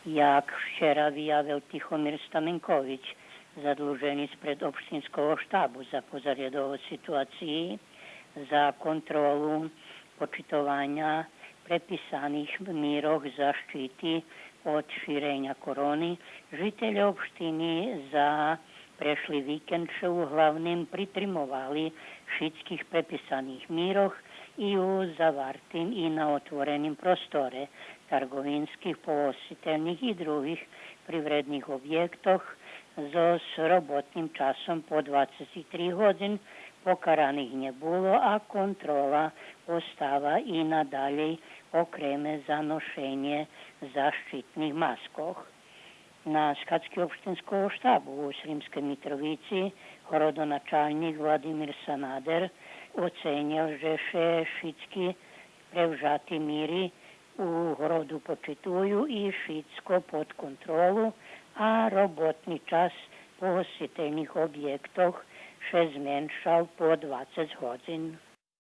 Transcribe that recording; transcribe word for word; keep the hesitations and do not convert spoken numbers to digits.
Як вчера виявел Тихомир Стаменкович, задлужени спред Општинского штабу за позарядову ситуациї, за контролу почитованя преписаних мирох защити од ширеня корони, жителє општини за прешли викенд ше углавним притримовали шицких преписаних мирох и у завартим и на отвореним просторе, тарговинских, погостительних и других привредних обєктох зоз роботним часом по двацец три годзин, покараних нє було, а контрола остава и надалєй, окреме за ношенє защитних маскох. На схадзки Општинского штабу у Сримскей Митровици городоначалнїк Владимир Санадер оценєл же ше шицки превжати мири у городу почитую и шицко под контролу, а роботни час погостительних обєктох ше зменшал по двацец годзин.